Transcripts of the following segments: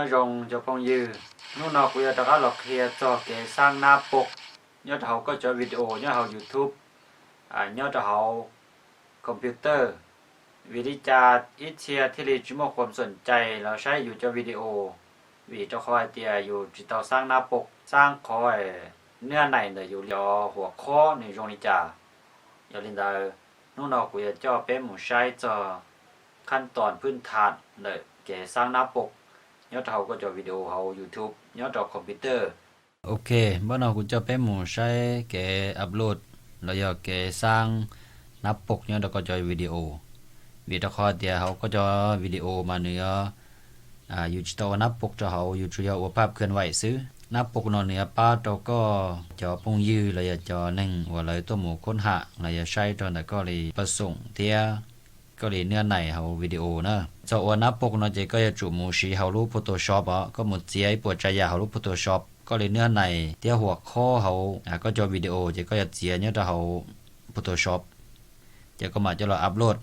Nyob zoo cov phooj ywg, hnub no kuv yuav rov qab los qhia txog kev xaab nab pok nyob rau hauv koj cov video nyob hauv YouTube, nyob rau hauv computer. Vim li cas ib txhia thiaj li tsis muaj khuam xoom cai los saib yus cov video? Vim rau qhov hais tias yus tsis tau xaab nab pok, xaab qhov niab nais ntawm yus cov huam khob nws zoo li cas. Yog li ntawd, hnub no kuv yuav coj peb mus saib txog khab toos phwb thas ntawm kev xaab nab pok nyob rau hauv koj cov video hauv YouTube nyob rau computer. Ok, npaj no kuv coj peb mus saib kev upload los yog kev xaab nab pok nyob rau koj cov video. Vim rau qhov tias hauv koj cov video mas nws yus tsis tau ua nab pok rau hauv, yus tsuas yog ua phaj khwj vais xwb. Nab pok no nws yuav pab rau koj cov phooj ywg los yog cov neeg uas lawv tuaj mus khoob ham los yog saib rau ntawm koj li paj xoom thiab koj li niab nais hauv video na. Txog ua nab pok no ces koj yuav tsum mus siv hauv lub Photoshop os, koj mus txiav ib puas tsav yam hauv lub Photoshop, koj li niab nais thiab huam khob hauv koj cov video ces koj yuav txiav nyob rau hauv Photoshop. Ces koj mam coj los upload.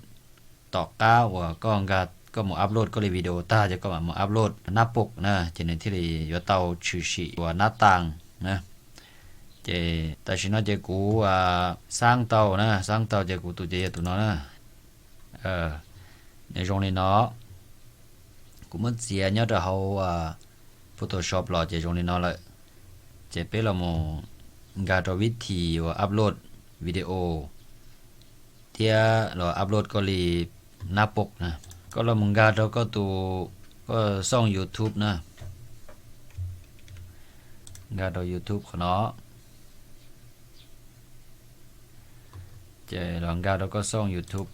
Tom qab uas koj nkag koj mus upload koj li video tag ces koj mam mus upload nab pok na, ces nws thiaj li yuav tau tshwm sim ua nab taas na. Ces tam sim no ces kuv xaab tau na, xaab tau ces kuv tus ces yog tus no na. Nws zoo li no. Kuv muab txiav nyob rau hauv Photoshop los ces zoo li no lawm. Ces peb los mus nkag rau vib thim uas upload video thiab los upload koj li nab pok na. Koj los mus nkag rau koj tus, koj xooj YouTube na. Nkag rau YouTube qhov no. Ces los nkag rau koj xooj YouTube.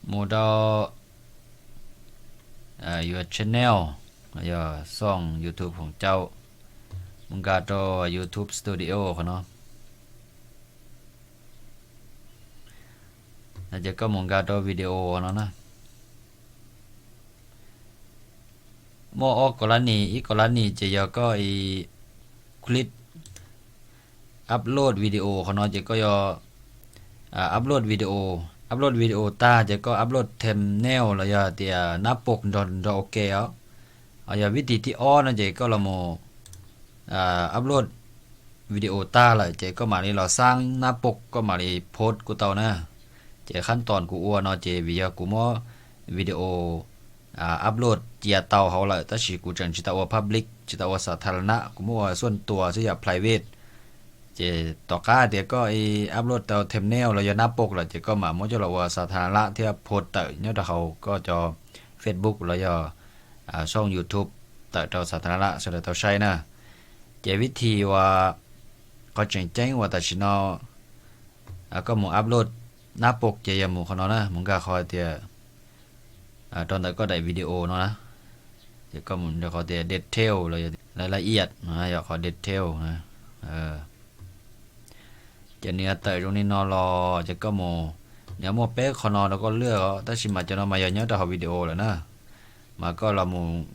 Mus rau your channel, yog xooj YouTube Hoom Cau. Mus nkag rau YouTube Studio qhov no. Ces koj mus nkag rau video no na. Muaj ob kaus lab nis, ib kaus lab nis ces yog koj click upload video qhov no ces koj yuav upload video. Upload video tag ces koj upload thumbnail los yog tias nab pok nrog nrog ua ke os. Yog vib thim thib ob no ces koj los mus upload video tag lawm ces koj mam li los xaab nab pok koj mam li post kuj tau na. Ces khab toos kuv ua no ces vim yog kuv muab video upload cia tau hauv lawm tab sis kuv tseem tsis tau ua public, tsis tau ua xas thas las nas, kuv muab ua xuaj tuas xwb yom, private. Ces tom qab hais tias koj upload tau thumbnail los yog nab pok lawm ces koj mam muab coj los ua xas thas las nas thiab post tawm nyob rau hauv koj cov Facebook los yog xooj YouTube tawm rau xas thas las nas sawv daws tau saib na. Ces vib thim uas qhov tseem ceeb uas tam sim no koj mus upload nab pok ces yog mus qhov no na, mus nkag qhov tias rau ntawm koj daim video no na. Ces koj mus rau qhov tias detail los yog lawv la iam no, yog qhov detail na. Ces nws yuav tawm zoo li no los ces koj mus, nws yuav muaj peb qhov no rau koj lwaj os, tab sis mas cov no mas yog nyob rau hauv video lawm na. Mas koj los mus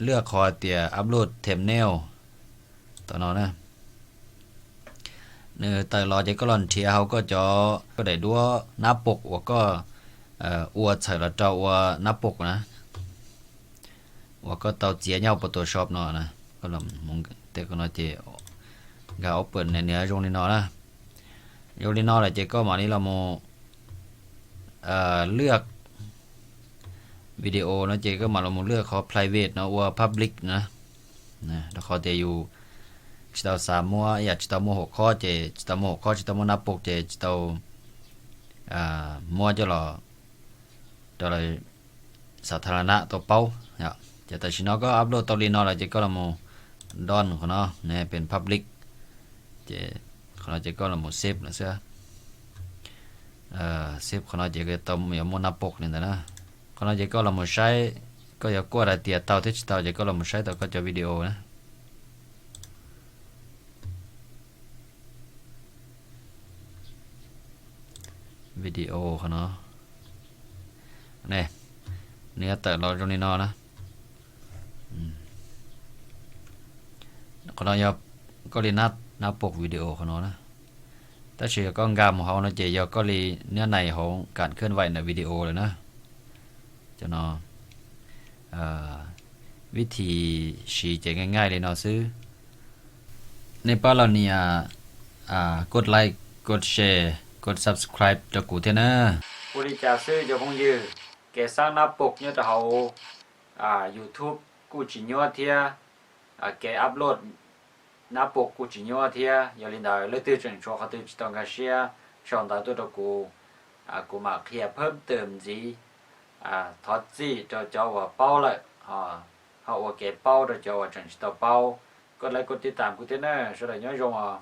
lwaj qhov tias upload thumbnail tom no na. Nws tawm los ces koj los nrhiav hauv koj cov, koj daim duab nab pok uas koj ua txhawm los rau ua nab pok na, uas koj tau txiav nyob hauv Photoshop no na. Tej no ces nkag open, nws zoo li no na. Zoo li no lawm ces koj mam li los mus lwaj video no ces koj mam los mus lwaj qhov private no ua public na. Rau qhov tias yus tsis tau xav muab, yam tsis tau muaj huam khob ces tsis tau muaj huam khob, tsis tau muaj nab pok ces tsis tau muab coj los rau lawv xas thas las nas tau paub. Ces tam sim no koj upload tau li no lawm ces koj los mus done qhov no, pem public. Ces qhov no ces koj los mus save lawm xwb. Save qhov no ces tau yuav muaj nab pok li ntawd na. Qhov no ces koj los mus saib, koj yuav kuaj hais tias tau thiab tsis tau ces koj los mus saib tau koj cov video na. Video qhov no, nws yuav tawm los zoo li no na. Qhov no yog koj li nab pok video qhov no na. Tab sis yog koj nkag mus hauv no ces yog koj li niab nais hauv kam khwj vais ntawm video lawm na. Cov no Vib thim siv ces nqaij nqaij li no xwb. Nej pab los nias koj like, koj share, koj subscribe rau kuv thiab na. Ua li cas xwb cov phooj ywg, kev xab nab pov nyob rau hauv YouTube kuj tsis nyuaj thiab, kev upload nab pov kuj tsis nyuaj thiab. Yog li ntawd leej twg tseem tshuav qhov twg tsis tau nkag siab sau ntawv tuaj rau kuv, kuv mam qhia phab twm ntxiv. Thov txim rau cov uas paub lawm, ho ua kev paub rau cov uas tseem tsis tau paub. Koj like koj tij tam kuv thiab na, sawv daws nyob zoo os.